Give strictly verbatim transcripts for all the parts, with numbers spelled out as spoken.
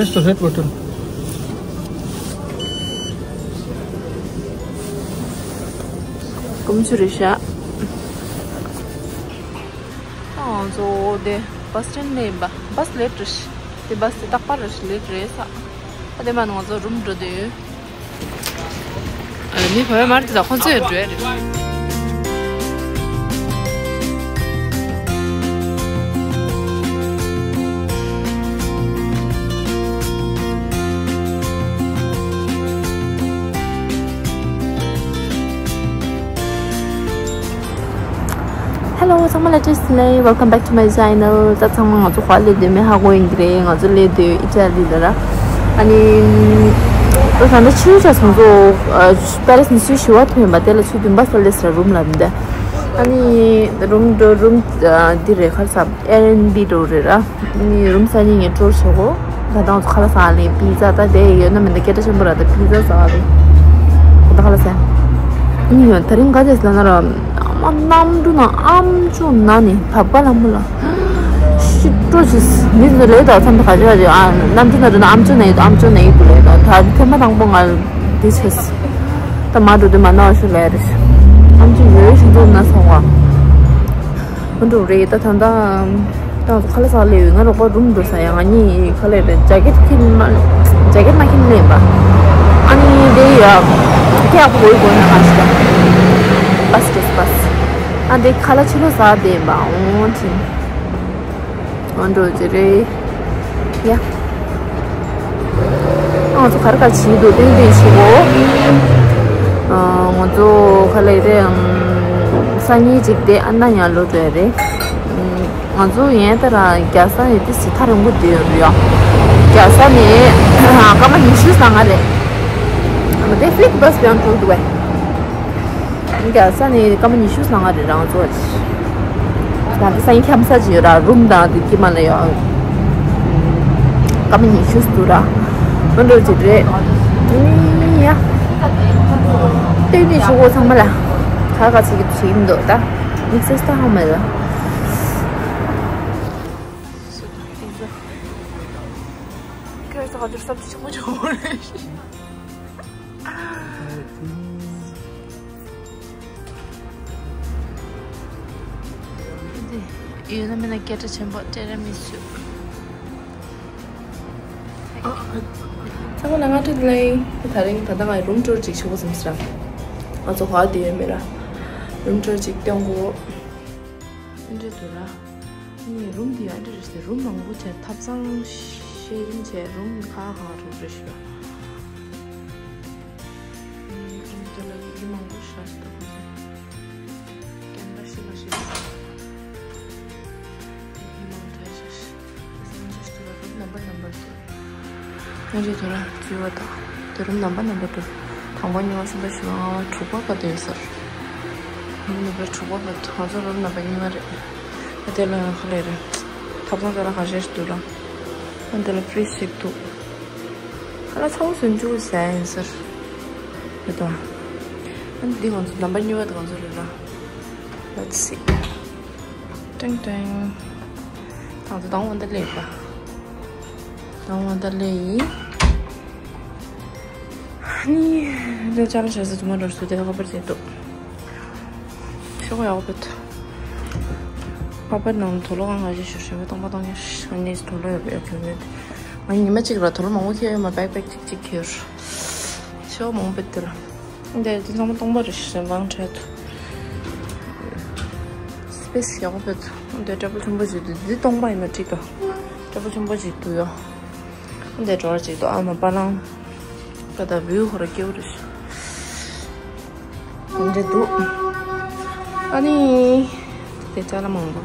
Press the red button. སྐུ་མཆུ་རེད་ཤག་ཨ་ང་ཚོ་དེ་བྷ་སི་སི་ཊེན་ལ་ཡིན་པ། བྷ་སི་ལེ་ཊི་རེད་ཤག་དེ་བྷ་སི་དེ་རྟག་པར་རེད་ཤག་ལེ་ཊི་རེད་ཤག་ཨ་དེ་མ་ནི་ང་ཚོ་རུམ་འགྲོ་དུས། ཨ་མི་བོད་མར་དེ་དང་ཁོང་ཚོས་འགྲོ་ཡ་རེད། Hello ཚང་མ་ལ་བཀྲ་ཤིས་བདེ་ལེགས། Welcome back to my channel. ད་ཚང་མ་ང་ཚོ་ག་པར་སླེབས་འདུག་མེད་ཧ་གོ་ཡིན་གྱི་རེད། ང་ཚོ་སླེབས་འདུག་ཨི་ཊ་ལི་ལ་ར། ཨ་ནི་ད་ད་ལྟ་ཕྱི་རུ་ཆ་ཚང་ཚོ་པེ་རེ་སི་ནས་ཚུར་ཞི་བ་ཐོན་པ་དེ་ལ་ཚུར་བདུན་པ་ས་སླེབས་ཟེར་རུམ་ལ་མི་འདུག་ཨ་ནི་རུམ་འགྲོ་རུམ་འདི་རེད། ག་རེ་ཟ། ཨེར་ཨེན་བི་འགྲོ་རེད་ར། ནི་རུམ་གསར་རྙིང་ངས་སྤྲོད་བྱེད་གོ། ད་ལྟ་ང་ཚོ་ཁ་ལག་ཟ་ལེ། པི་ཛ་ད་དེ་ཡོད་ན་མིན་ན་སྐད་གྲགས་ཆེན་པོ་ར། ད་པི་ཛ་ཟ་ལེ། ད་ཁ་ལག་ཟ། ནི་ཡོད་ད་རིང་ག་དེ་ཟ་ན་ར། ཨ་མ་གནམ་གྲུ་ན་ཨམ་ཅོག་ན་ནི་བབ་ག་ལ་མོ་ལ་ཤི་སྤྲོ་ཆེས་མི་ཚོ་ལས་ད་ཚམ་ད་ག་ཅི་ག་ཅི། ཨ་གནམ་གྲུ་ན་འགྲོ་ན་ཨམ་ཅོག་ན་ཡི་ཨམ་ཅོག་ན་ཡི་དུ་ལས་ད་ད་ཐེངས་མ་དང་པོ་ང་དེ་ཆེས། ད་མ་འགྲོ་དུས་མ་ན་བ་ཤུ་ལས་རེ་ཨམ་ཅོག་ཡོད་ཤི་འདུག་ན་ཚང་བ། ཁོང་ཁྲོ་རེད། ད་ད་ལྟ་ད་ང་ཚོ་ཁ་ལག་ཟ་ལེ་ཡོད། ང་རོགས་པ་རུམ་འགྲོ་ས་ཡ། ང་གཉིས་ཁ་ལག་རེད། ཇེ་ཀེད་ཁྱེར་མ། ཇེ་ཀེད་མ་ཁྱེར་ལེན་པ། ཨ་ནི་དེ་ཡ་ཁྱེད་ཡག་པོ་གོ་ཡི་གོ་ན་ང་ཞིག་ད་བྷ་སི་རེད་བྷ་སི། ཨ་དེ་ཁ་ལག་ཕྱི་ལོགས་ཟ་བསྡད་ཡིན་པ། འོང་ཅིང་འོང་འགྲོ་ཅི་རེད་ཡ། ང་ཚོ་ག་རེ་ག་རེ་བྱེད་འདུག་སྟོན་སྟོན་བྱེད་གོ། ང་ཚོ་ག་ལེ་རེད། སང་ཉིན་ཅིག་དེ་ཨ་ན་ཉ་ལོ་འགྲོ་ཡ་རེད། ང་ཚོ་ཡན་ད་ར་རྒྱལ་ས་ནས་དེ་སི་ཐག་རིང་པོ་དེ་ཡོད་རེད་ཡ། རྒྱལ་ས་ནས་སྐར་མ་ཉི་ཤུ་ཙམ་རེད། དེ་ཕི་ལིག་བྷ་སི་ཡང་འགྲོ་འདུག་བས། རྒྱལ་ས་ནས་སྐར་མ་ཉི་ཤུ་ཙམ་རེད་རང་ཚོ། ད་ལྟ་སང་ཉིན་འཁྱམ་ས་ཅིག་ཡོད་ར། རུམ་དང་དེ་དཀྱིལ་མ་ལ་ཡོད། སྐར་མ་ཉི་ཤུ་འདུག་ར། མི་འགྲོ་ཅིག་རེད། ཨ་ནི་ཡ། སྟོན་ནས་ཆུ་བོ་ཚང་མ་ལ་ག་ག་ཚིག་གི་ཚིག་མི་འདུག་ད་དམིགས་བསལ་ས་ཧ་མ་ལ། ཁྱོད་ཚོ་ག་ཚོད་སབ་ཆེན་པོ་བྱུང་བ་རེད། ཡོད་ན་མེད་ན་སྐད་གྲགས་ཆེན་པོ་ཏེ་ར་མི་སུ། ཚང་མ་ལ་སྔ་དྲོ་བདེ་ལེགས། ད་རིང་ད་ལྟ་ང་རུམ་ཊུར་ཅིག་བྱེད་དགོས་བསམ་སོང་། ང་ཚོ་ག་བ་དེ་ཡོད་མེད་ར། རུམ་ཊུར་ཅིག་སྟོན་དགོས། ཨེ་འདྲ་འདུག་ར། ནི་རུམ་འདི་ཨེ་འདྲ་རེད་ཟེར། རུམ་མང་པོ་བྱས་ཐབ་ཚང་ཤེལ་རིམ་བྱས། རུམ་གང་གང་རུམ་རེ་ཞིག་ལ། ཨེ་རུམ་དེ་ལ་ཡི་གེ་མང་པོ་ཤར་སྟབས་ཀྱི། ཀེམ་ར་ཤི་ལ་ཤི་ལ། ཡི་གེ་མང་དྲགས་ཤག་སང་ཅིག་ཏུ་རུམ་ནམ་པར་ནམ་པར་དུ། ཨེ་འདྲ་འདུག་ར། བརྒྱུད་པ་དང་། དེ་རུམ་ནམ་པར་ནམ་པར་དུ། དང་པོ་གཉིས་པ་གསུམ་པ་བཞི་པ་ལྔ་པ་དྲུག་པ་བར་དུ་ཡོད་ས་རེད། རུམ་ནམ་པར་དྲུག་པ་བར་དུ། ང་ཚོ་རུམ་ནམ་པར་གཉིས་པ་རེད། ཨ་དེ་ལ་ཡང་ཧ་ལས་རེད། ཐབ་ཚང་དེ་ལ་ཁ་ཤས་ཤིག་འདུག་ར། ཨ་དེ་ལ་ཕི་རིཇ་ཞིག་འདུག་ཁ་ལག་ཚ་པོ་བཟོ་རྒྱུ་ཟ་ཡིན་ས་རེད་དོ། ཨ་འདི་ང་ཚོ་ནམ་པར་གཉིས་པ་དེ་ང་ཚོ་རེད་ར། Let's see. ཏྲེང་ཏྲེང་། ང་ཚོ་དང་པོ་འདི་ལས་པ། དང་པོ་འདི་ལས་ཡིན། ནི་འདི་ཅ་ལག་བྱ་ས་དུ་མ་འགྲོ་སུ་དེ་ཧ་པར་བྱེད་དོ། ཤོག་ཡག་པོ་ཐོ། ཧ་པར་ནང་དུ་ལོ་གང་ག་ཞིག་ཞུ་ཞུ་བ་སྟོང་པ་སྟོང་ཡ་ཤི་ང་ནི་དུ་ལོ་ཡོད་པའི་ཁྱོད་ནི། ང་ཉི་མ་གཅིག་ལ་དུ་ལོ་མང་པོ་ཁྱེར་ཡོད་མ། བེག་པེག་གཅིག་གཅིག་ཁྱེར། ཤོག་མང་པོ་དེ་ལ། འདི་འདི་ཚང་མ་སྟོང་པ་རེད་ཞེས་མང་འཕྲད་དུ། སི་པེ་སི་ཡག་པོ་བེད་དུ། འདི་ཊེ་བལ་ཆེན་པོ་ཞིག་འདུག་འདི་སྟོང་པ་ཡིན་ན་འགྲིག་ག་ཊེ་བལ་ཆེན་པོ་ཞིག་འདུག་ཡོ། འདི་ཌོ་ར་ཅིག་འདུག་ཨ་མ་པ་ལང་། ཀ་ད་བིའུ་ཧོ་ར་སྐྱེའུ་རེད། འདི་འདུག་ཨ་ནི། དེ་ཅ་ལག་མང་པོ།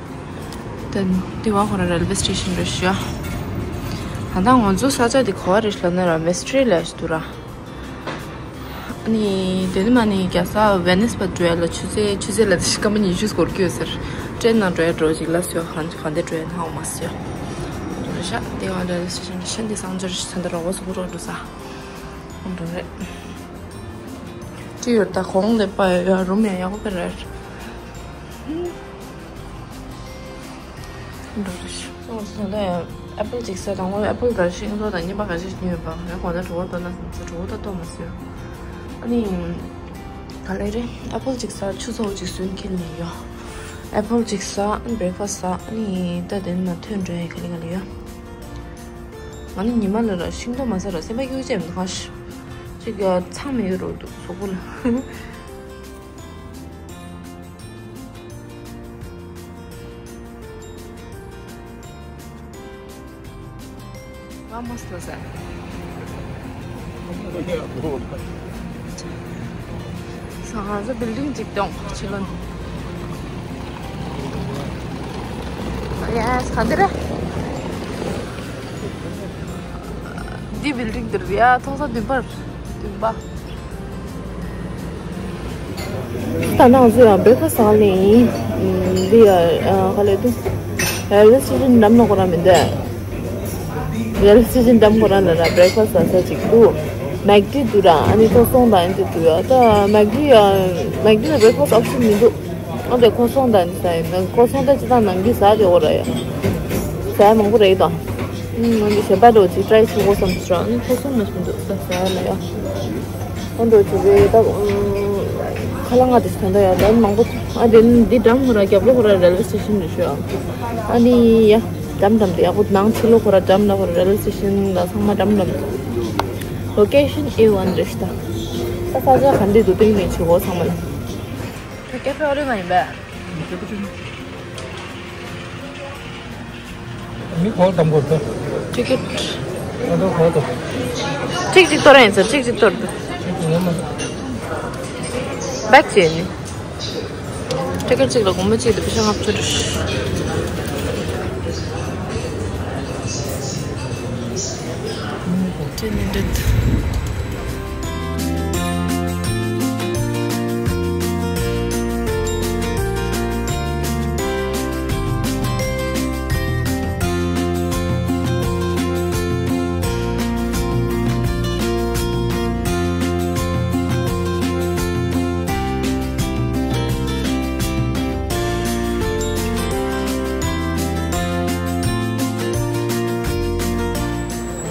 དེ་དེ་བ་ཧོ་ར་རེལ་ཝེ་སི་ཊེ་ཤན་རེད་ཤག་ད་ལྟ་ང་ཚོ་ས་ཆ་འདི་ག་བ་རེད་ལབ་ན་ར་ཝེ་སི་ཊི་རི་ལ་ཞིག་འདུག་ར། ཨ་ནི་དེ་ནི་མ་ནི་རྒྱལ་ས་ཝེ་ནིས་པ་འགྲོ་ཡ་ལ་ཆུ་ཚོད་ཆུ་ཚོད་ལ་སྐར་མ་ཉི་ཤུ་འགོར་གྱི་ཡོད་ཟེར། ཊེན་ནང་འགྲོ་ཡ་འགྲོ་ཅིག་ལ་སོ་གང་གང་དེ་འགྲོ་ཡ་ནའོ་མ་སོ། རེད་ཤག་དེ་ག་རེད་ཤག་ཤན་དེ་སང་ཇར་ཤན་དེ་རོགས་སུ་རོགས་འགྲོ་ས། འགྲོ་རེད། ཅི་ཡོད་ད་གོང་ལས་པ་ཡ་རུམ་ཡ་ཡག་པོ་རེད། འགྲོ་རེད་ཤག་ད་ཡ། ཨེ་པལ་གཅིག་ཟ། དང་པོ་ཨེ་པལ་ག་ཤིང་ཏོག་དང་རྙིང་པ་ག་ཤེད་ཉོས་པ། ངས་གོང་ནས་གྲོད་ཁོག་ལྟོགས་ན་བསམ་ཚེ་གྲོད་ཁོག་ད་ལྟོགས་མ་སོང་། ཨ་ནི་ག་ལེ་རེད། ཨེ་པལ་གཅིག་ཟ། ཆུ་ཚོད་གཅིག་སོན་ཁྱེར་ནས་ཡོད། ཨེ་པལ་གཅིག་ཟ། ཨ་ནི་བྷེ་རེག་ཕ་སི་ཟ། ཨ་ནི་ད་དེ་ནས་ཐོན་འགྲོ་ཡ། ག་ལེ་ག་ལེ་ཡོད། ང་ནི་ཉི་མ་ལ་ར་ཤིང་ཏོག་མ་ཟ་ར་སེམས་པ་སྐྱིད་པོ་བྱས་མི་འདུག་ག་ཅིག་ཚང་མ་ཡོད་རོགས་འདུག་གཟུགས་པོ་ལ། ང་མོ་སྟོ་ཟ། ས་ཧ་ཟ་བིལ་ཌིང་གཅིག་སྟོང་ཕྱི་ལོ་ནས། ཡ་ག་འདི་རེད། འདི་བིལ་ཌིང་འདིར་ཡ་ཐོག་ས་བདུན་པར་བདུན་པ། ད་ནང་ཚོ་ཡང་བྷེ་རེག་ཕ་སི་ཟ་ནས་ཡིན། འདི་ཡ་ག་ལེ་དུ། རེལ་ཝེ་སི་ཊེ་ཤན་འགྲམ་ན་ཁོ་རང་མི་འདུག་རེལ་ཝེ་སི་ཊེ་ཤན་འགྲམ་ཁོ་རང་ལ་ར་བྷེ་རེག་ཕ་སི་ཟ་ས་ཅིག་འདུག་མེག་ཌི་འདུག་ར། ཨ་ནི་ཁྲོ་སོང་དང་ཨ་ནི་འདུག་ཡ། ད་མེག་ཌི་ཡ་མེག་ཌི་ལ་བྷེ་རེག་ཕ་སི་ཨོབ་ཤན་མི་འདུག་ཨ་དེ་ཁོ་སོང་དང་ནི་ཟ་ཡིན། ཁོ་སོང་ད་ཅི་ད་ནང་གི་ཟ་དེ་འོ་ར་ཡ། ཟ་ཡ་མང་པོ་རེད་དང་། ཨུམ། ང་གི་གཞན་པ་འགྲོ་ཅིག་ཊ་རའི་བྱེད་དགོས་བསམ་ཚུལ་རང་ནི་ཁོ་སོང་མ་ཤིན་འདུག་ད་ཟ་ཡ་ལ་ཡ། ཨ་འགྲོ་ཅིག་རེད་ད། ཁ་ལག་ང་དེ་ཚོ་ད་ཡ་ད་མང་པོ། ཨ་དེ་ནི་འདི་འགྲམ་ཁོ་ར་རྒྱབ་ལོགས་ཁོ་ར་རེལ་ཝེ་སི་ཊེ་ཤན་རེད་ཤོད་ཨ། ཨ་ནི་ཡ་འགྲམ་འགྲམ་དེ་ཡག་པོ་ནང་ཕྱི་ལོགས་ཁོ་ར་འགྲམ་ལ་ཁོ་ར་རེལ་ཝེ་སི་ཊེ་ཤན་ལ་ཚང་མ་འགྲམ་འགྲམ། ལོ་ཀེ་ཤན་ཨེ་ཝན་རེད་ཤི་ད། ད་ས་ཆ་ག་འདྲས་འདུག་སྟེང་ནས་བྱེད་དགོས་ཚང་མ་ལ། ཊི་ཀེ་ཊི་ཕེབ་རི་མ་ཡིན་པས། མི་གོ་དམ་གོ་ད། ཊི་ཀེ་ཊི། ཨ་ད་གོ་ད། ཅིག་ཅིག་གཏོར་ཡིན་ཟེར། ཅིག་ཅིག་གཏོར་ད། ཅིག་ཡོད་མ། བེག་བྱས་ནི། ཊི་ཀེ་ཊི་གཅིག་ལ་སྒོར་མོ་གཅིག་དང་པེ་ཤ་ལྔ་བཅུ་རེད། དེ་ནི་འདྲ།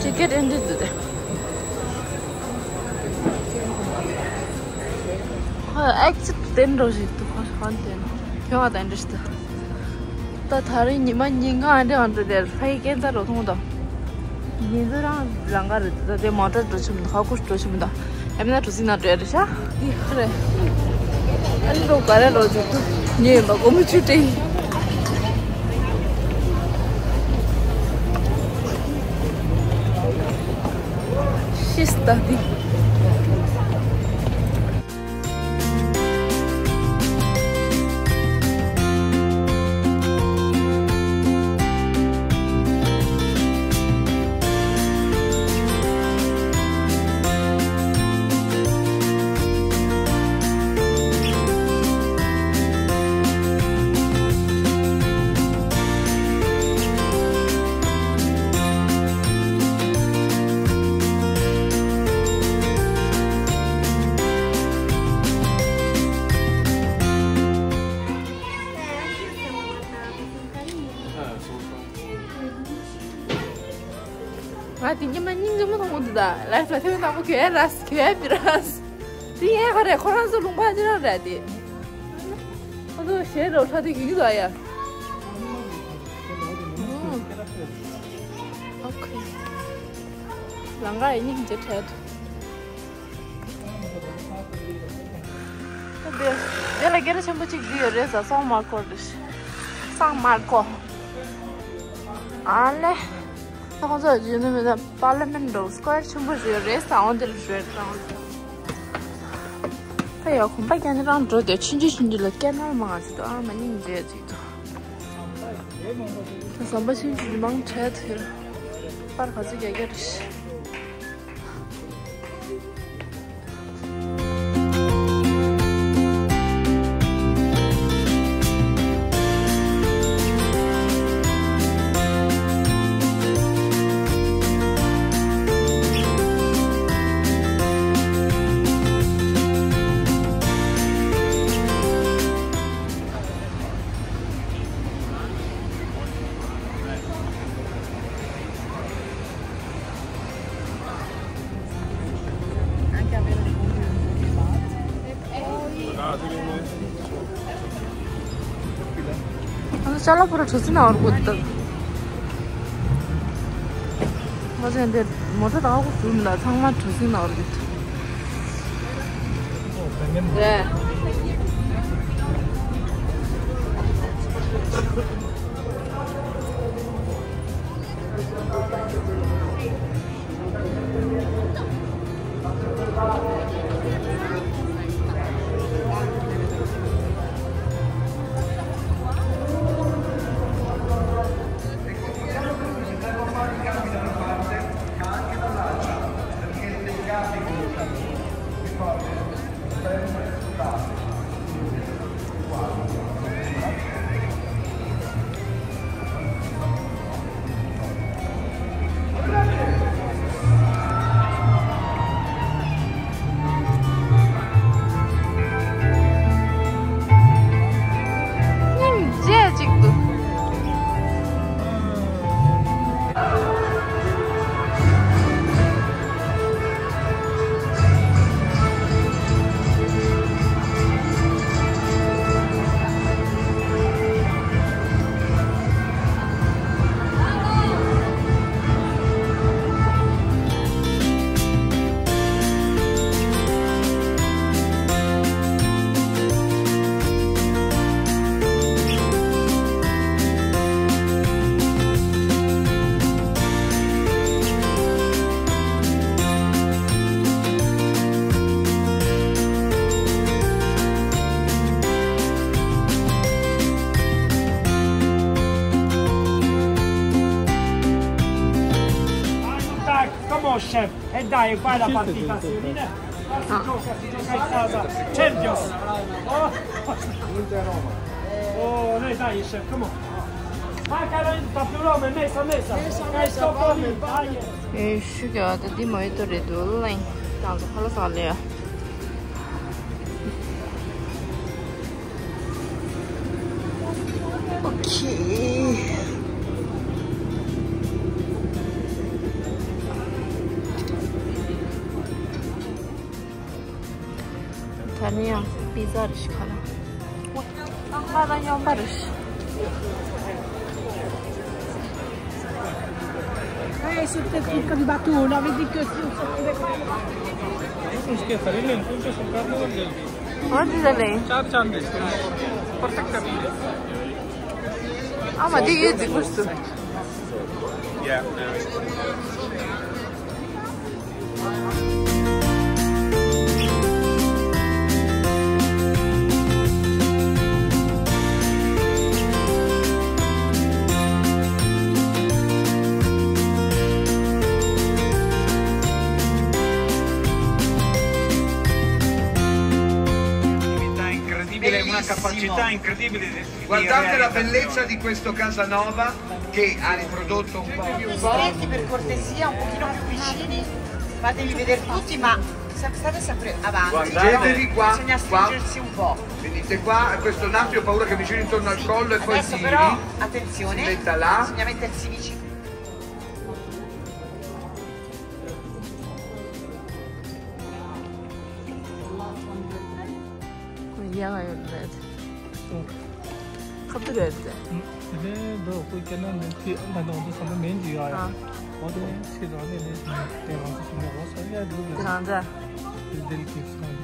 ཊི་ཀེ་ཊི་ཨེ་འདྲ་འདུག་སྟེ། ཨེག་སིཊ་དེ་འདྲ་ཞིག་འདུག་ཁོ་ཧོན་དེ་ན་ཁྱོད་ང་དང་འདྲ་ཞིག་འདུག་ད་ད་རེས་ཉི་མ་ཉིན་གང་ཨ་འདྲ་ཨ་འདྲ་དེར་ཕ་ཡི་སྐྱེན་རྩ་འགྲོ་ཐུང་དང་། ཉིན་ཚོ་རང་ལང་ག་རེད། ད་དེ་མོ་ཊ་འགྲོ་ཆུམ་དང་ཁ་ཁུ་འགྲོ་ཆུམ་དང་། ཨེམ་ན་གྲུ་གཟིངས་ན་འགྲོ་ཡ་རེད་ཤག་འདི་ཧ་རེད། ཨ་ནི་འགྲོ་ག་རེ་འགྲོ་ཅིག་ཏུ་ཉོས་ཡིན་པ་སྒོར་མོ་བཅུ་སྤྲད་ཡིན། ཤིས་ད་འདི། ང་དེ་ཉི་མ་སྙིང་རྗེ་མོ་མཐོང་གི་འདུག་ད་ལའིཕ་ལ་ཐེངས་མ་དང་པོ་གྱོན་ར་གྱོན་པི་ར། དེ་ཡན་ག་རེད། ཁོ་རང་ཚོ་ལུང་པ་ཅི་རང་རེད་དེ། ཁོ་ཚོ་ཞེ་རོ་ཁྲ་དེ་གི་གི་ད་ཡ། ཨོ་ཁེ། ལང་ཀ་ཡི་སྙིང་རྗེ་ཁྲལ་དུ། དེ་དེ་ལ་སྐད་གྲགས་ཆེན་པོ་གཅིག་འདི་ཡོད་རེད་ཟ། སང་མར་ཀོ་རེད། སང་མར་ཀོ། ཨ་ལེ། ད་ཁོང་ཚོ་ཡོད་ནི་མི་ད་པར་ལི་མེན་རོ་སྐོར་ཆེན་པོ་ཞིག་ཡོད་རེད་ཟ། འོ་འདི་ལ་རེད་རང་། ད་ཡ་གོམ་པ་རྒྱག་ནི་རང་འགྲོ་དེ་ཆུང་ཆུང་ཆུང་ཆུང་ལ་སྐད་ནར་མང་ང་ཟིག་ད་ཨ་མ་སྙིང་རྗེ་ཅིག་ད་ཟམ་པ་ཆུང་ཆུང་མང་བྲལ་ཐུལ། པར་ག་ཚོད་རྒྱག་རྒྱག་རེད། ཅ་ལག་པུ་ར་གྲུ་གཟིངས་ནང་བར་དགོས་འདུག་མ་ཟད་འདིར་མོ་ཊ་དང་ཨ་ཁུ་བུ་མི་ལ་ཚང་མ་གྲུ་གཟིངས་ནང་བར་དགོས་འདུག་རེད། སྙིང་རྗེ་གཅིག་འདུག Come on, chef. E dai, qua è la partita, signorina. Qua si gioca, si gioca in casa. Champions. Oh. Oh, lei dai, chef, come on. Manca la, più Roma, messa, messa. Messa, messa, dai, dai. Eh, sciuga, ti dimo io torre tu, lei. Tanto, fallo sale. Okay. ད་ནི་ཡང་པི་ཛ་རེ་ཞིག་ཁ་ལ། ང་ལ་ཡང་པ་རེ་ཞིག Eh, c'est peut-être une candidature, on avait dit que si on se trouvait pas. What is the name? Char Chandni. Perfect. Ah, ma, this is good. Yeah. Incredibile, una capacità incredibile. Guardate la bellezza di questo Casanova che ha riprodotto un po'. Più stretti, per cortesia, un pochino più vicini. Fatevi vedere tutti, ma se-, state sempre avanti. Guardatevi qua, bisogna stringersi un po'. Venite qua, questo nastro, ho paura che mi giri intorno al collo e poi adesso giri. Però, attenzione, si metta là. Bisogna mettersi vicini. ཡ་ཡ་ཡ། ཁབ་ཏུ་རེད་དེ། དེ་ནས་འདི་ཁོ་ཁྱེད་རང་ནས་ཁྱེད་ཨ་མ་དང་འདི་བསམ་པ་མེད་ཀྱི་ཡ་ཡ། ཨ། འོ་དེ་ཁྱེད་རང་ནས་ནས་དེ་རང་ཚོ་བསམ་པ་འོ་ས་ཡ་འདུག་དེ་རང་ཚ། དེ་དེ་ལ་ཁྱེད་སོང་།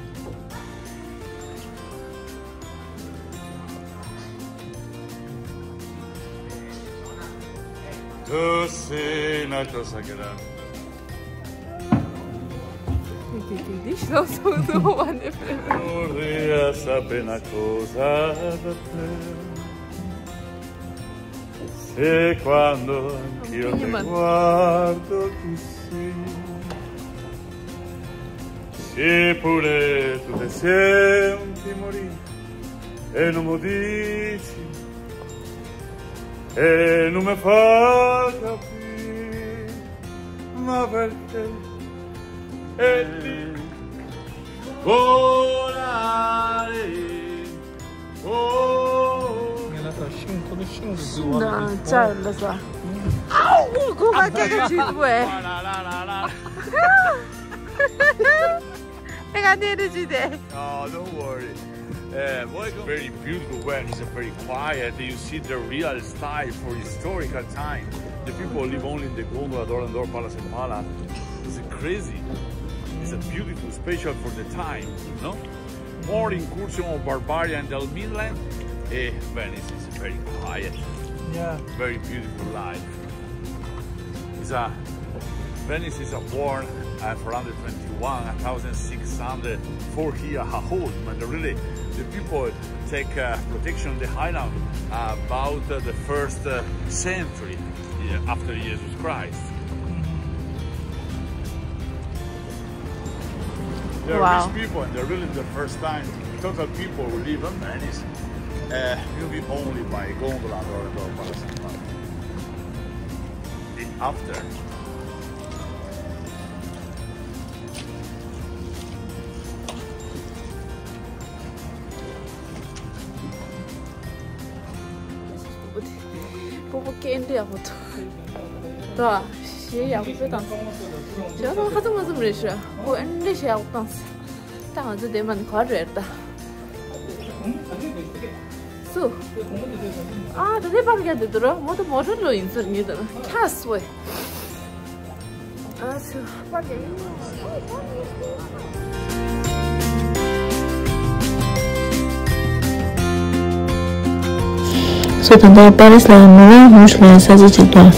Tu sei una cosa grande. Vorrei sapere una cosa da te. Se quando anch'io ti guardo così, se pure tu ti senti morire e non mi dici, e non mi fa capire, ma perché e ti volare. ངས་ལ་ས་ཤིང་ཁོ་ཚོ་ཤིང་གི་ཤིང་དང་ལྕགས་ལ་ས། ཨའུ། ཁོ་ག་དེ་ག་བྱེད་དུས་བས། དེ་ག་དེ་རེ་བྱེད་དེ། Oh, don't worry. Uh, welcome. Very beautiful Venice, very quiet. You see the real style for historical time. The people live only in the gondola, door and door, palace and palace. It's crazy. It's a beautiful, special for the time, no? More incursion of barbarian than Midland. Eh, Venice is very quiet. Yeah. Very beautiful life. It's a Venice is a born at four hundred twenty-one, a thousand six hundred four year old, but really the people take uh, protection of the island about uh, the first uh, century, yeah, after Jesus Christ. They're Wow. rich people, and they're really the first time total people who live in Venice uh, will be only by gondola or, or after. སྤོ་བོ་སྐད་འདི་ཡག་པོ་འདུག་ད་གཞས་ཡག་པོ་དཔེ་བཏང་སོང་། གཞས་ཧ་ཅང་ཧ་ཅང་མ་ཙམ་རེད་ཤག་ཁོ་ཨེ་འདྲ་གཞས་ཡག་པོ་བཏང་སོང་། ད་ང་ཚོ་དེ་མ་ནི་ག་རེ་རེད་ད། སུ། ཨ་ད་དེ་པར་རྒྱག་དེ་འདུག་ར་མོ་ད་མོ་ཊ་ལོ་ཡིན་ཟེར་ངེས་ད་ཁྱ་སོ། ཨ་སུ་པར་རྒྱག་ཡིན། སོ་ད་ལྟ་པ་རི་སི་ལ་མུ་ལན་རུ་ཇི་ལ་ས་ཆ་གཅིག་དང་།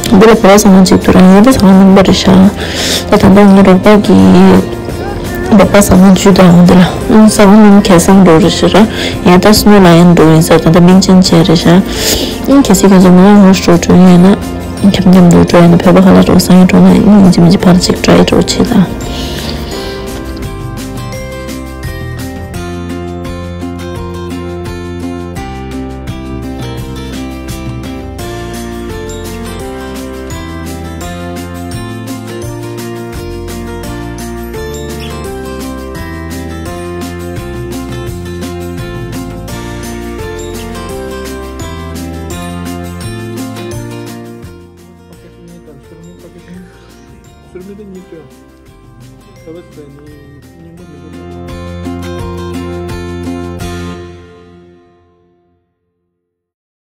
འདི་ལ་བོད་པ་ཚང་མ་གཅིག་ཏུ་རང་ཡིན་ད་ཚང་མ་མིན་པ་རེད་ཤག་ད་ད་ལྟ་ངའི་རོགས་པ་གིས་རོགས་པ་ཟ་ཁང་བརྒྱུད་དང་འདི་ལ་ཨང་ཟ་ཁང་མིང་ཁེ་སང་འགྲོ་རེད་ཤག་ར་ཡང་ད་སུ་ནུ་ལ་ཡང་འགྲོ་ཡིན་ས་ད་ལྟ་མིང་ཅན་བྱས་རེད་ཤག་ཨང་གལ་སྲིད་ཁྱོད་ཚོ་མུ་ལན་རུ་ཇི་འགྲོ་འགྲོ་ཡོད་ན་འཁྱམ་འཁྱམ་འགྲོ་འགྲོ་ཡོད་ན་བོད་པ་ཁ་ལག་འགྲོ་སང་ཡང་འགྲོ་ན་ཡིན་ཅི་མིན་ཅི་ཕར་ཅིག་ཊ་རའི་འགྲོ་བྱེད་ད། སུར་མི་དང་སུར་མི་སུར་མི་དེ་གཉིས་སྤྲོད། ད་བས་པའི་ནི་སྙིང་པོ་མི་འདུག